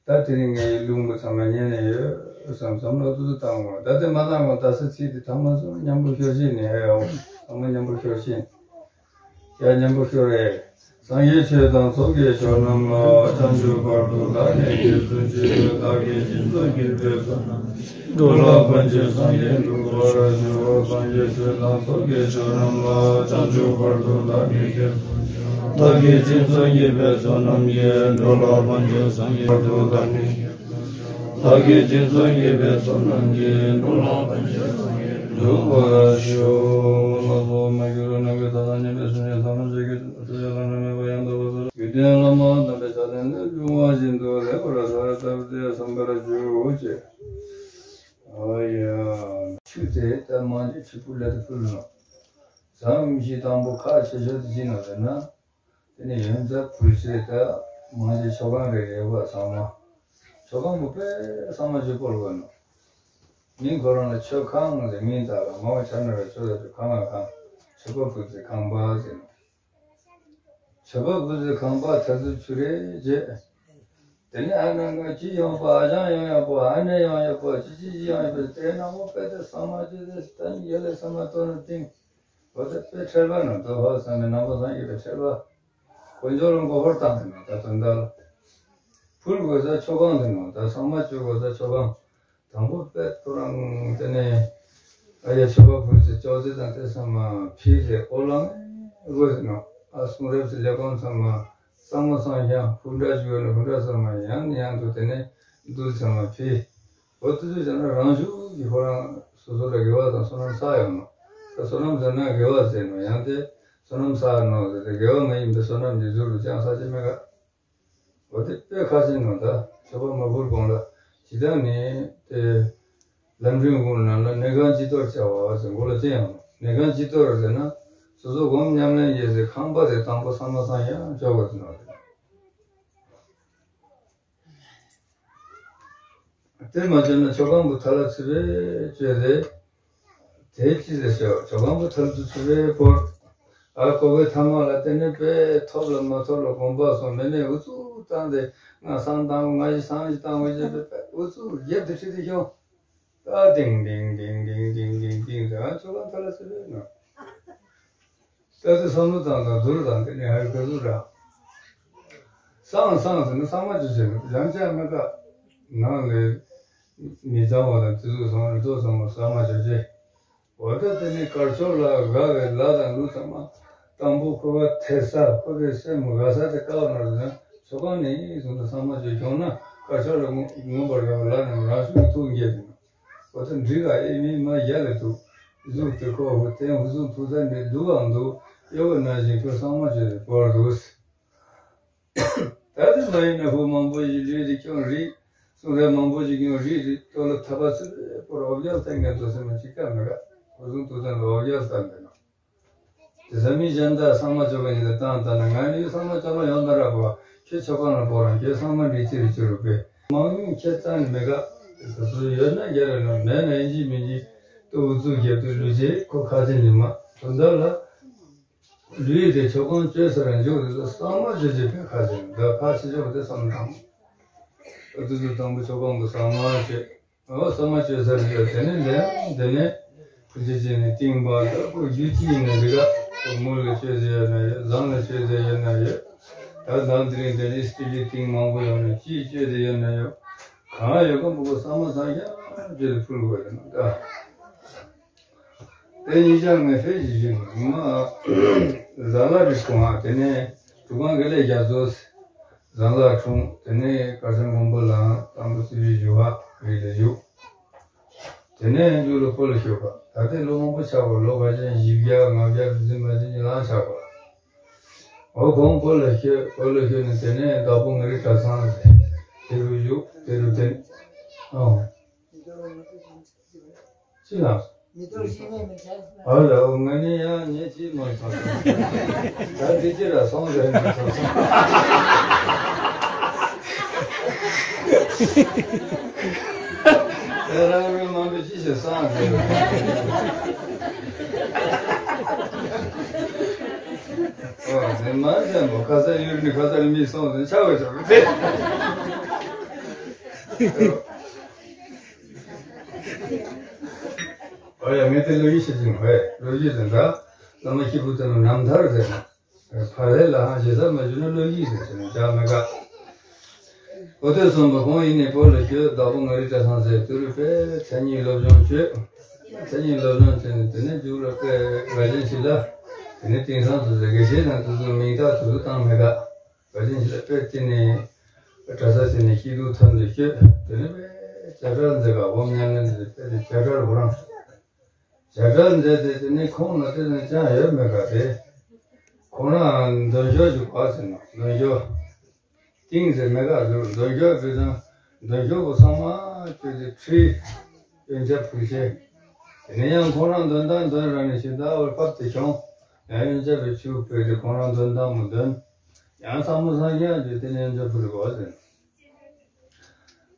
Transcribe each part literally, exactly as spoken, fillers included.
ད་དེ་རིང་ངའི་ལུང་པ་ཚང་མ་ཉན་ནས་ཡོད་བསམ་བསམ་བློ་ཏུ་ཏུ་བཏང་བ། ད་དེ་མ་བཏང་བ་ད་ས་ཚིག་དེ་ཐ་མ་སོང་མཉམ་པོ་ཤོར་ཤེས་ནས་ཧེ་ཨོ་ཚང་མ་མཉམ་པོ་ཤོར་ཤེས། ཡ་མཉམ་པོ་ཤོར་རེ། སངས་རྒྱས་ཆོས་དང་ཚོགས་ཀྱི་མཆོག་རྣམས་ལ། བྱང་ཆུབ་བར་དུ་བདག་ནི་རྗེས་སུ་མཆི། བདག་གིས་སྦྱིན་སོགས་བགྱིས་པའི་བསོད་ནམས་ཀྱིས། འགྲོ་ལ་ཕན་ཕྱིར་སངས་རྒྱས་འགྲུབ་པར་ཤོག་སངས་རྒྱས་ཆོས་དང་ཚོགས་ཀྱི་མཆོག་རྣམས་ལ། བྱང་ཆུབ་བར་དུ་བདག་ནི་རྗེས་སུ་མཆི། བདག་གིས་སྦྱིན་སོགས་བགྱིས་པའི་བསོད་ནམས་ཀྱིས། འགྲོ་ལ་ཕན་ཕྱིར་སངས་རྒྱས་བར་དུ་བདག་ནི་རྗེས་སུ་མཆི། བདག་གིས་སྦྱིན་སོགས་བགྱིས་པའི་བསོད་ནམས་ཀྱིས། འགྲོ་ལ་ཕན་ཕྱིར་སངས་རྒྱས་འགྲུབ་པར་ཤོག་ལག་པ་མ་གྱུར་ནམ་མཁའི་མཐའ་དང་མཉམ་པའི་སེམས་ཅན་ཐམས་ཅད་ཀྱི་དོན་དུ་ཡང་ན་མེད་པ་ཡང་དག་པར་རྫོགས་པའི་བསྟན་བླ་མ་དམ་པའི་ཕྱག་ལེན་ལས་བྱུང་བ་བཞིན་དུ་ལེགས་པར་བྱ་བའི་ཐབས་དེ་བསམ་པར་ཞུ་ཅེས། ཨ་ཡ། ཆུ་དེ་ད་མང་ཆེ་ཆུ་བུ་ལ་དུ་ཕུལ་ནོ། ཟམ་བཞི་དང་པོ་ཁ་ཆེ་ཤོས་དེ་ཅི་ནོ་ཟེར་ན། དེ་ནས་ཡོན་ཚབ་ཕུལ་ཚེ་ད་མང་ཆེ་མཆོད་ཁང་རེ་རེ་བ་ཚང་མ། མཆོད་ཁང་པོ་དཔེ་ཚང་མ་ཆུ་བུར་བ་ནོ། མིང་ཁོ་རང་ལ་མཆོད་ཁང་ཟེར་མིང་བཏགས་ལ་མ་བ་ཆ་ན་ར་ཆོས་ལ་ཆུ་ཁང་ལ་ཁང་། མཆོད་པ་ཕུལ་ཚེ་ཁང་པ་ཟེར་ནོ། མཆོད་པ་ཕུལ་ཚེ་ཁང་པ་ཐ་ཚུ་ཆུ་རེ་རྗེ། དེ་ནས་ཨ་ནང་ག་ཅི་ཡོང་པ་ཨ་ཅང་ཡོང་ཡོང་པ་ཨ་ནེ་ཡོང་ཡོང་པ་ཅི་ཅི་ཅི་ཡོང་ཡོང་པ་དེ་ན་མོ་དཔེ་དེ་ཚང་མ་ཆུ་དེ་ད་ཡེ་ལེ་ཚང་མ་ཏོ་ན་ཏིང་། འོ་ད་དཔེ་ཁྲེལ་བ་ནང་དུ་ཧོ་བསམ་མེད་ནང་པ་སངས་རྒྱས་པའི་ཁྲེལ་བ། དཀོན་མཆོག་ལ་མགོ་ཧོར་བཏང་ནས་ད་དོན་དག་ལ། ཕུལ་དགོས་ས་མཆོད་ཁང་དེ་ནང་ད་ཚང་མ་བཅུག་དགོས་ས་མཆོད་ཁང་། དང་པོ་དཔེ་ཐོ་རང་དེ་ནས་ཨ་ཡ་མཆོད་པ་ཕུལ་ཚེ་ཅོག་ཙེ་དང་དེ་ཚང་མ་ཕྱིས་ཏེ་ཨོ་ལང་དགོས་ཟེར་ནོ། ཨ་གསུང་རབ་སི་ལས་ཁང་ཚང་མ་གཙང་མ་གཙང་ཤང་ཧུ་འདྲ་བཅུག་ནས་ཧུ་འདྲ་ཚང་མ་ཡང་ནས་ཡང་དུ་དེ་ནས་རྡུལ་ཚང་མ་ཕྱིས། འོ་དེ་ཚོ་བྱས་ན་རང་ཤུགས་ཀྱིས་ཁོ་རང་སོ་སོ་ལ་དགེ་བ་དང་བསོད་ནམས་བསགས་ཡོང་ནོ། ད་བསོད་ནམས་ཟེར་ན་དགེ་བ་ཟེར་ནོ་ཡང་དེ་བསོད་ནམས་བསགས་ནོ་ཟེར་ཏེ་དགེ་བ་མ་ཡིན་པའི་བསོད་ནམས་ཀྱི་མཇུག་ཏུ་ཅང་ས་ཆ་མེད་ག། འོ་དེ་དཔེ་ཁ་ཆེ་ནོ་ད་མཆོད་པ་མ་ཕུལ་གོང་ལ་ཇི་ལྟར་ནི་དེ་ལམ་རིམ་དགུ་ནང་ལ་གནས་ཁང་སྤྱི་གཏོར་བྱ་བ་ཟེར་མགོ་ལ་བསྟན་ཡང་གནས་ཁང་སྤྱི་གཏོར་ཟེར་ན་སོ་སོ་སྒོམ་ཉམས་ལེན་ཡེ་ཟེར་ཁང་པ་དེ་དང་པོ་ཚང་མ་ཚང་ཡང་འཇོག་དགོས་ནོ་རེད། དེ་མ་བྱས་ན་མཆོད་ཁང་པོ་ཐ་ལ་ཚུད་པའི་བཅོས་རེད། དེ་ཅི་ཟེར་ཤོག་མཆོད་ཁང་པོ་ཐ་ལ་ཚུད་པའི་སྐོར། ཨ་ཁོ་བོའི་ཐ་མ་ལ་དེ་ནས་དཔེ་ཐོབ་ལ་མ་ཐོབ་ལ་དགོངས་པ་སོང་མེ་ནས་འུ་ཚུགས་བཏང་སྟེ་ང་སང་བཏང་ང་ཡི་སང་ཞིག་བཏང་བ་བྱས་པའི་དཔེ་འུ་ཚུགས་རྒྱབ་ཏུ་ཁྲིད་དེ་ཤོག་ད་ཏིང་ཏིང་ཏིང་ཏིང་ཏིང་ཏིང་ཏིང་ཟེར་ང་མཆོད་ཁང་ཐ་ལ་ཚུད་པའི་ནོ། ད་དེ་བསམ་བློ་བཏང་དང་བསྡུར་དང་དེ་ནས་ཧར་ག་ཟུར་ར། སང་སང་ཟེར་ན་སང་མ་ཅི་བྱེད་ནོ་ཡང་ཅག་མེད་ཀ། ནང་ལས་མི་གཙང་བ་དང་དེ་ཚོ་སང་རི་ཐོག་སང་མ་སང་མ་ཅོ་ཅེ། འོ་ད་དེ་ནས་དཀར་ཕྱོགས་ལ་དགའ་བའི་ལ་དང་ལུག་ཚང་མ་དང་པོ་ཁོ་བ་ཐེ་ས་ཁོ་བའི་སེམས་དགའ་ས་དེ་དཀའ་བ་ན་རེ་ན་མཆོད་ཁང་ནས་ཡིན་སོང་ད་སང་མ་ཅོ་གྱོང་ན་དཀར་ཕྱོགས་ལ་མངོན་པར་དགའ་བའི་ལ་ནང་རང་ཤུགས་ཐུགས་འགྱེད་དེ་ན། འོ་ད་འགྲིག་ག་ཨེ་མི་མ་ཡ་ལ་འདུག་གཟུགས་དེ་ཁོ་བོ་དེ་འུ་ཚོ་ཐུག་ས་འདི་འདུག་ཨང་འདུག་གཡོ་བ་ན་བཞིན་ཁོ་སང་མ་ཅོ་དེ་བོར་འདུག་ད་དེ་མ་ཡིན་ན་ཧུ་མང་པོ་ཞིག་ལུས་དེ་ཀྱང་རིག་གསུང་རབ་མང་པོ་ཞིག་ཀྱང་རིག་རིག་ཏོ་ལ་ཐ་པ་ཚུ་པོར་འོ་བརྒྱལ་ཐལ་ངན་དུ་སེམས་མ་ཅིག་ཀ་མེད་ག་ཁོ་གསུང་ཐུག་ཐང་ལ་འོ་བརྒྱལ་ཐལ་འདི་ནོ། དེ་ས་མི་གཞན་དག་ཚང་མ་ཆོ་ག་ཉིད་དུ་བཏང་ལྟ་ན་ང་ནི་ཚང་མ་ཆོ་ག་ཡོང་ན་ར་བ་ཁྱོད་ཆོ་ག་ན་བོ་རང་ཁྱོད་ཚང་མ་འདྲི་ཅི་རི་ཅི་རུ་པས་མང་ཉུང་ཁྱད་ཙང་ནི་མེད་ག་དེ་ཚོ་ཡོད་ན་རྒྱ་རེ་ན་མེད་ན་ཡིན་གཅིག་མིན་གཅིག་ཏུ་འུ་ཚུགས་རྒྱབ་ཏུ་ལུས་ཅེས་ཁོ་ཁ་ཆེ་ཉི་མ་དོན་དག་ལ། ལུས་དེ་ཆོ་ག་བཅོས་ས་རང་འཇུག་དེ་ཚོ་ཚང་མ་བཅོས་བཅོས་པའི་ཁ་ཆེ་ད་ཁ་ཆེ་ཆོ་ག་དེ་བསམ་དང་། ཨ་དུ་དུ་དང་པོ་ཆོ་ག་འདི་ཚང་མ་བཅོས། ཨོ་ས་མ་བཅོས་ས་རེད་དེ་ནས་ལས་དེ་ནས་ཕུ་ཅེ་ཅེ་ནས་ཏིང་བ་ད་ཁོ་རྒྱུ་ཅི་ཡིན་ན་འདི་ག་ཁོ་མུ་ལ་བཅོས་ཏེ་ཡོད་ན་ཡོད་ཟངས་ལ་བཅོས་ཏེ་ཡོད་ན་ཡོད། ད་ཟངས་དེ་རིང་དེ་ནས་སྤྱི་ལི་ཏིང་མང་པོ་ཡོང་ནས་ཅི་བཅོས་ཏེ་ཡོད་ན་ཡོད། གང་ཡོད་གམ་པོ་ཁོ་ས་མ་ཚང་ཀྱང་བཅོས་ཏེ་ཕུལ་དགོས་རེད་ན་ད། དེ་ཉིན་ཞག་ངས་ཧྲེ་ཞིག་ཞིག་ངོ་མ་ཟ་ལ་རི་སྐོང་བ་དེ་ནས་གྲུ་ཁང་གི་ལས་རྒྱ་མཚོ་ཟ་ལ་འཁྲུངས་དེ་ནས་ཀ་ཤ་མགོན་པོ་ལའང་དང་པོ་སི་བི་ཞུ་བ་རི་ལ་བཞུགས། དེ་ནས་མཇུག་ལ་བོད་ལ་བཞུགས་པ་ད་ལྟའི་ལོ་མང་པོ་ཆགས་པ་ལོ་བ་ཅན་བཞི་བརྒྱ་ལྔ་བརྒྱ་རེ་ཟིན་མ་ཟིན་གྱི་ལང་ཆགས་པ། འོ་ཁོང་བོད་ལ་བཞུགས་བོད་ལ་བཞུགས་ནས་དེ་ནས་བདག་པོ་ང་རི་གྲྭ་ཚང་རེད་དེ་རུ་བཞུགས་དེ་རུ་དེ་ཨང་། ཅི་ལ། མི་ཐུབ་ཤི་མེད་མི་ཆགས་སོང་། ཨ་ལ་ང་ནི་ཡང་ཉེ་ཅི་མ་ཐག་ད་འདི་ཅི་ལ་སོང་ཟེར་མི་ཐུབ་སོང་། ད་རང་རུས་མང་པོ་ཅི་ཞིག་སོང་ཟེར། ཨོ་ཟེར་མ་ཟེར་མོ་ཁ་ས་ཡུལ་ནི་ཁ་ས་ལ་མི་སོང་ཟེར་ཆགས་པ་ཆགས་པ་ཟེར། ཨོ་ཡ། ངས་དེ་ལོ་རྒྱུས་བཤད་ཀྱི་མ་རེད། ལོ་རྒྱུས་དེ་འདྲ་བླ་མ་སྐྱེས་བུ་དེ་ནི་རྣམ་ཐར་ཟེར་ན། ཕ་ལྷས་ལ་ཧང་ཞེ་ས་མ་བྱུང་ན་ལོ་ཡིག་རེད་ཟེར་ནས་བྱ་མི་དགའ། འོ་དེ་སོང་བ་ཁོང་ཡིན་ནས་བོད་ལ་བསྐྱོད། བདག་པོ་མངའ་རིས་གྲྭ་ཚང་ཟེར་དུ་རུ་པས་མཚན་ཉིད་སློབ་སྦྱོང་བྱོས། མཚན་ཉིད་སློབ་སྦྱོང་བྱས་ནས་དེ་ནས་མཇུག་ལ་དཔེ་དགའ་ཅན་ཞིག་ལ། དེ་ནས་དེང་སང་དུ་ཟེར་དགེ་བཤེས་དང་དུ་ཟུར་མིང་རྟགས་དུ་ཟུར་བཏང་མི་དགའ། དགའ་ཅན་ཞིག་ལ་དཔེ་བལྟས་ནས་གྲྭ་ས་ཟེར་ནས་སྐྱིད་སྡུག་ཐོན་དུ་བསྐྱོད། དེ་ནས་དཔེ་བྱ་བྲལ་མཛད་ག་བོམ་ཉམས་ལེན་མཛད་དཔེ་དེ་བྱ་བྲལ་བོ་རང་། བྱ་བྲལ་མཛད་དེ་དེ་ནས་ཁོང་ལ་དེ་ནས་ཅང་ཡོད་མེད་ག་དེ། ཁོང་རང་འདོན་ཞོར་ཞིག་གོ་ཟེར་ན་འདོན་ཞོར། ཏིང་ཟེར་མེད་ག་ཟེར་འདོན་ཞོར་བུད་ཙང་འདོན་ཞོར་བུ་ཚང་མ་བཅོས་ཏེ་ཁྲུས། ཡོན་ཆབ་ཕུལ་བྱས། དེ་ནས་ཡང་ཁོང་རང་འདོན་སྟངས་འདོན་རང་ནས་ཞིག་ད་བར་ཕབ་སྟེ་བྱུང་། ཡང་ཡོན་ཆབ་པའི་ཆུ་ཕུལ་ཏེ་ཁོང་རང་འདོན་སྟངས་མོ་འདོན། ཡང་ཚང་མ་སངས་རྒྱས་ཀྱིས་དེ་ནས་ཡོན་ཆབ་ཕུལ་གོ་ཟེར།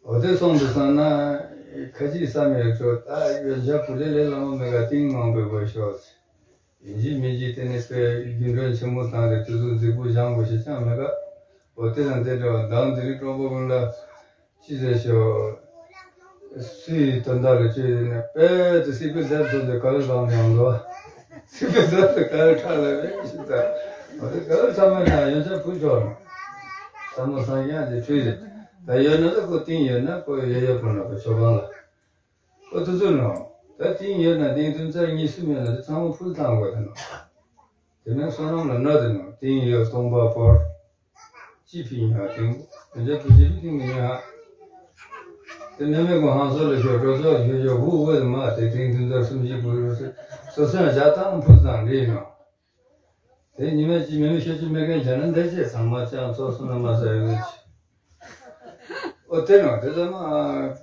འོ་དེ་སོང་དུ་སང་ན། ཁ་ཅིག་བསམ་ཡོད་ཆོག་ད་ཡོན་ཆབ་ཕུལ་ལེ་ལེ་ལ་མོ་མེད་ག་ཏིང་མང་པོའི་བོ་ཤོག་ཡིན་གཅིག་མིན་གཅིག་དེ་ནས་དཔེ་རྒྱུན་གྲོན་ཆེན་མོ་བཏང་སྟེ་དུས་ཚོད་རྫིག་པོ་བཞེངས་དགོས་ཞེས་ཅང་མེད་ག་འོ་དེ་དང་དེ་འདྲ་བ་མདང་དེ་རིང་ཀྲོང་པོ་ཀུན་ལ་ཅི་ཟེར་ཤོག་སུའི་དོན་དག་ལ་བཅོས་ཡིན་ན་དཔེ་དེ་སྲིད་པའི་ལྷ་ཚོ་དེ་ག་ལ་བཟང་ཡང་ལོ། སྲིད་པའི་ལྷ་དེ་ག་ལ་ཁྲག་ལ་རེད་ཞིག་ད། འོ་དེ་ག་ལ་ཚང་མ་ན་ཡོན་ཆབ་ཕུལ་ཆོག་ན། ཚང་མ་སངས་རྒྱས་དེ་ཁྲུས་རེད། ད་ཡོད་ན་ད་ཁོ་ཏིང་ཡོད་ན་ཁོ་ཡོད་ཡོད་ཁོ་ན་ཁོ་ཆོ་གང་ལ། ཨོ་དུ་ཚོད་ནོ། ད་ཏིང་ཡོད་ན་ཏིང་དུ་ཚར་གཉིས་གསུམ་ཡོད་ན་དེ་ཚང་མ་ཕུལ་བཏང་དགོས་དེ་ནོ། དེ་ནས་བསོད་ནམས་ལ་གནོད་དེ་ནོ། ཏིང་ཡོད་སྟོང་པ་བོར། ཅི་ཕི་ཉ་ཏིང་། དེ་འདྲ་ཕུལ་ཅི་ཕི་ཏིང་མི་ཉ། དེ་ནས་མི་གོ་ཧང་སོ་ལ་ཞོ་ཀྲོ་ཚོ་ཞོ་ཞོ་ཧུ་ཧུ་མ་དེ་ཏིང་དུ་ཚར་གསུམ་བཞི་ཕུལ་སོ་སོ་ཡང་བྱ་ཐང་ཕུལ་བཏང་རེད་ནོ། དེ་ཉི་མ་གཅིག་མི་མི་ཤེས་ཀྱི་མེད་མཁན་བྱས་ན་འདི་ཅེས་ཚང་མ་ཅང་ཚོགས་སུ་ན་མ་ཟ་ཡོད་ཅི། ཨོ་དེ་ནང་དེ་ཚང་མ་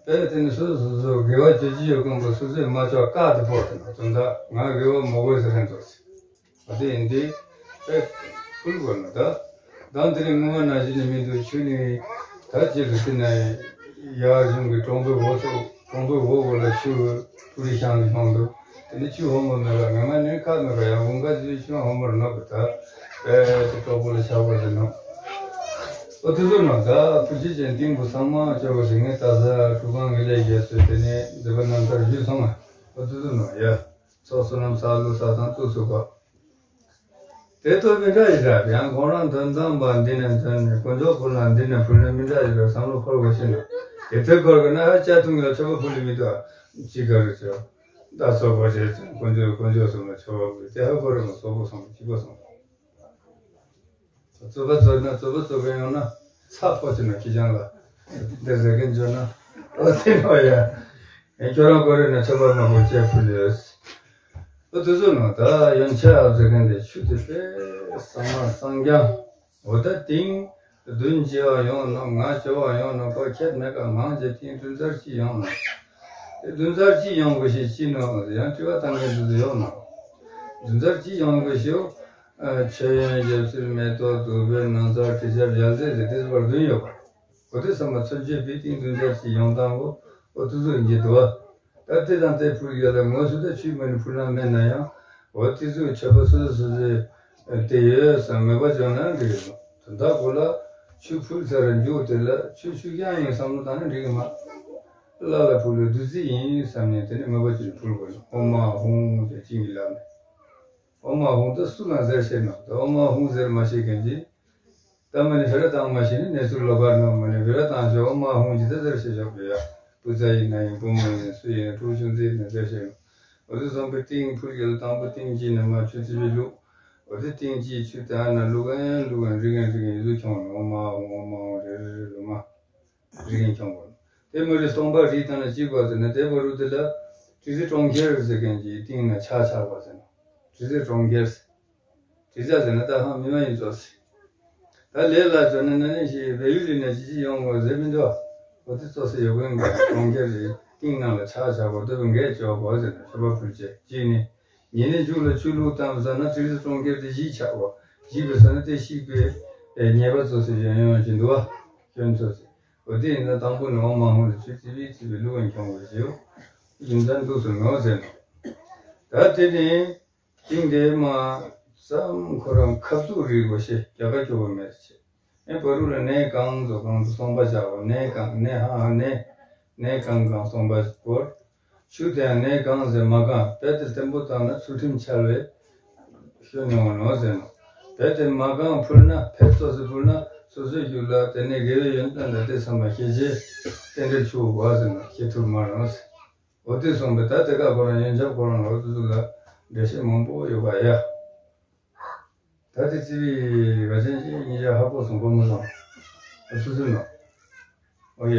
དཔེ་དེ་ནི་སོ་སོ་སོ་སོ་དགེ་བ་བྱེད་ཀྱི་ཡོད་མཁན་པོ་སོ་སོས་མ་ཆོག་བཀག་ཏུ་ཕོག་དེ་ནང་དོན་དག་ང་དགེ་བ་མ་དགོས་ཟེར་མཁན་ཚོ་ཟེར། ཨོ་དེ་ཡིན་དུས་དཔེ་ཕུལ་དགོས་ན་ད། དང་དེ་རིང་སྔོན་མ་ནང་བཞིན་ནི་མི་འདུག་ཆུ་ནི་ད་ཅི་རུ་དེ་ནས་ཡར་གཞུང་གི་གྲོང་པའི་འོག་ཚོ་གྲོང་པའི་འོག་འོག་ལ་ཆུ་ཕུ་རི་ཤང་ནས་ལྷུང་འདུག་དེ་ནི་ཆུ་ཧོ་མོ་མེད་པ་ངེས་མ་ནི་ཁ་མེད་པ་ཡང་ཝུང་ཀ་ཅིའི་ཆུ་ཧོ་མོར་ནོག་གི་ད་དཔེ་དེ་གྲོགས་པོ་ལ་ཆགས་པ་རེད་ནོ། ཨོ་དེ་ཚོ་ནང་ད་ཕུ་ཆི་ཅན་ཏིང་པོ་ཚང་མ་ཆོག་པ་ཞིག་ངས་ད་ས་ཁུ་ཁང་གི་ལས་རྒྱལ་སོས་དེ་ནས་མཛད་པ་རྣམ་ཐར་ཞུས་སོང་ང་། ཨོ་དེ་ཚོ་ནང་ཡ་ཚོགས་བསོད་ནམས་བསགས་ལུགས་བསགས་སྟངས་ཏུ་ཚུགས་པ། དེ་ལྟོས་མི་འདྲ་ཡི་ར་ཡང་ཁོང་རང་དོན་དམ་པ་འདི་ནས་འདོན་ནས་དཀོན་མཆོག་ཕུལ་ན་འདི་ནས་ཕུལ་ན་མི་འདྲ་ཡི་ར་བསམ་བློ་འཁོར་དགོས་ཤེ་ན། དེ་ལྟོས་འཁོར་གི་ན་ཧ་ཅ་ཐུང་ལ་ཆོ་ག་ཕུལ་ལི་མི་འདུག་ཅི་ག་རུ་ཆོ། ད་ཚོགས་པ་བྱས་ཙང་དཀོན་མཆོག་དཀོན་མཆོག་གསུམ་ལ་ཆོ་ག་ཕུལ་དེ་ཧ་གོ་རེ་མ་སོག་པོ་སོང་གཅིག་པ་སོང་། རྩོད་པ་རྩོད་ན་རྩོད་པ་རྩོད་གི་ཡོང་ན་ཚ་ཕོ་ཆེ་ན་ཁྱི་སྤྱང་ལ་འདི་ཟེར་གིན་འཇོན་ན་ཨོ་དེ་ནོ་ཡ། ཁྱོད་རང་གོ་རེ་ན་ཆོ་ག་མ་གོ་ཅེ་ཕུལ་ཡོད། ཨོ་དེ་ཚོ་ནང་ད་ཡོན་ཆབ་ཟེར་མཁན་དེ་ཆུ་དེ་དཔེ་གཙང་མ་གཙང་རྐྱང་། འོ་ད་ཏིང་བདུན་བྱེ་བ་ཡོང་ནོ། ང་བྱེ་བ་ཡོང་ནོ། ཁོ་ཁྱད་མེད་ཀ་མང་ཆེ་ཏིང་བདུན་ཚར་གཅིག་ཡོང་ནོ། དེ་བདུན་ཚར་གཅིག་ཡོང་དགོས་ཤེས་ཅི་ནོ་ཡང་དྲི་བ་བཏང་མཁན་དེ་ཚོ་ཡོང་ནོ། བདུན་ཚར་གཅིག་ཡོང་དགོས་ཤེས། མཆོད་ཡོན་རྒྱབ་ཕྱིར་མེ་ཏོག་བདུག་སྤོས་སྣང་གསལ་དྲི་ཆབ་ཞལ་ཟས་ཟེར་དེ་ཚོ་བར་བདུན་ཡོད་པ། གོ་དེ་ཚང་མ་མཚོན་བྱེད་པའི་ཏིང་བདུན་ཚར་གཅིག་ཡོང་སྟངས་གོ། ཨོ་དེ་ཚོ་ཡིན་གྱི་འདུག་བ། ད་དེ་དང་དེ་ཕུལ་ཡོད་ལ་ངོས་སུ་ད་ཆུས་མ་ནི་ཕུལ་ན་མེད་ན་ཡང་། འོ་དེ་ཚོའི་མཆོད་པ་སོ་སོ་སོ་སོའི་དེ་ཡོད་བསམ་མོས་པ་བྱུང་ན་འགྲིག་གི་རེད། དོན་དག་གོ་ལ་ཆུ་ཕུལ་ཚར་མཇུག་དེ་ལ་ཆུ་ཆུ་རྐྱང་ཡིན་བསམ་བློ་བཏང་ན་འགྲིག་གི་མ། བླ་ལ་ཕུལ་བའི་བདུད་རྩི་ཡིན་བསམ་ནས་དེ་ནི་མོས་པ་བྱུང་ནས་ཕུལ་དགོས་ན། ཨོཾ་ཨཱཿ་ཧཱུྃ་ཟེར་བྱིན་གྱིས་བརླབས་ནས། ཨོཾ་ཨཱཿ་ཧཱུྃ་ད་སུ་ལ་ཟེར་ཤེས་ན། ད་ཨོཾ་ཨཱཿ་ཧཱུྃ་ཟེར་མ་ཤེས་མཁན་གྱིས། ད་མ་ནི་བེ་ར་བཏང་མ་ཤེས་ནི་གནས་ཚུལ་ལོག་པར་ནོ། མ་ནི་བེ་ར་བཏང་ཤོག་ཨོཾ་ཨཱཿ་ཧཱུྃ་ཇི་ལྟར་ཟེར་ཤེས་ཤོག་བེ་ཡ། བུ་ཚ་ཡིན་ན་ཡིན། བུ་མོ་ཡིན་ན་སུ་ཡིན་ན་ཕྲུ་གུ་ཆུང་ཚེ་ཡིན་ན་ཟེར་ཤེས་ནོ། འོ་དེ་སོང་པའི་ཏིང་ཕུལ་གྱི་ལ་དང་པོ་ཏིང་གཅིག་ནས་མ་ཆུ་ཙི་བི་བླུག་འོ་དེ་ཏིང་གཅིག་ཆུ་དེ་ཨ་ན་བླུག་ཨན་བླུག་ཨན་རིག་ཨན་རིག་ཨན་ཡིན་ཟུག་ཁྱོང་ནོ། ཨོཾ་ཨཱཿ་ཧཱུྃ་ཨོཾ་ཨཱཿ་ཧཱུྃ་རེ་རེ་རེ་རེ་མ། རིག་ཨན་ཁྱོང་དགོས་ནོ། དེ་མ་རེད་སྟོང་པ་རིག་བཏང་ན་གཅིག་པ་ཟེར་ན་དེ་བར་དུ་དེ་ལ་དྲི་ཟའི་གྲོང་ཁྱེར་ཟེར་མཁན་གྱི་ཏིང་ན་ཆགས་ཆགས་པ་ཟེར་ནོ། དྲི་ཟའི་གྲོང་ཁྱེར་ཟེར། དྲི་ཟ་ཟེར་ན་ད་ཧང་མི་མ་ཡིན་ཙོགས་ཟེར། ད་ལས་ལ་བྱོན་ན་ན་ནིང་ཞིག་བལ་ཡུལ་ལི་ནས་ཅི་ཅི་ཡོང་དགོས་ཟེར་མི་འདུག་འོ་དེ་ཙོགས་ཟེར་ཡོད་གོ་ཡིན་པ། གྲོང་ཁྱེར་རེད་ཏིང་ནང་ལ་ཆགས་ཆགས་པ་དུ་བའི་འགས་བཅོ་དགོས་ཟེར་ན་མཆོད་པ་ཕུལ་བྱས་གཅིག་ནི། ཉིན་ནི་མཇུག་ལ་ཆུ་བླུགས་བཏང་ཟ་ན་དྲི་ཟའི་གྲོང་ཁྱེར་དེ་ཞིག་ཆགས་པ། ཞིག་པའི་ཟ་ན་དེ་ཞིག་པའི་ཉེས་པ་ཙོགས་ཟེར་ཡོང་ཡོང་གི་འདུག་བ། སྐྱོན་ཙོགས་ཟེར། འོ་དེ་ཡིན་ན་དང་པོ་ནི་ཨོཾ་ཨཱཿ་ཧཱུྃ་ལ་ཆུ་ཙི་བི་ཙི་བི་བླུགས་ཨན་ཁྱོང་དགོས་ཟེར། རྒྱུ་མཚན་འདུག་སེ་ནོ་ཟེར་ནོ། ད་དེ་ནི། ཏིང་དེ་མ་ཙམ་ཁོ་རང་ཁབ་ཚུགས་རིག་པ་ཞེས་རྒྱ་གར་སྐྱོ་བ་མེད་ཅེས། ཨེ་བ་རུ་ལ་ནས་གང་དུ་གང་དུ་སོང་པ་བྱའོ། ནས་གང་ནས་ཧ་ཧ་ནས་ནས་གང་གང་སོང་པ་བོར། ཆུ་དེ་ཡང་ནས་གང་ཟེར་མ་གང་བས་དེ་བརྟན་པོ་བཏང་ན་ཚུལ་ཁྲིམས་འཆལ་བས་ཤོ་ནས་འོང་ནོ་ཟེར་ནོ། བས་དེ་མ་གང་ཕུལ་ན་ཕེབས་སོ་ཟེར་ཕུལ་ན་སོ་སོའི་རྒྱུད་ལ་དེ་ནས་དགེ་བའི་ཡོན་ཏན་དང་དེ་ཚང་མ་ཤེས་རྗེས་རྟེན་འབྲེལ་ཆུ་བོ་བ་ཟེར་ནོ་ཤེས་ཐུབ་མ་ནོ་ཟེར། འོ་དེ་སོང་པས་ད་དེ་ག་ཁོ་རང་ཡོན་ཆབ་ཁོ་རང་ལ་འོ་དེ་ཚོ་ལ་འགྲེལ་བཤད་མང་པོ་ཡོད་པ་ཡ། ད་དེ་རྩིས་པའི་ག་ཅན་ཅིག་ཉིན་ཞག་ཧ་གོ་སོང་གོ་མི་སོང་། འོ་ཚུ་ཚུ་ནོ། འོ་ཡ།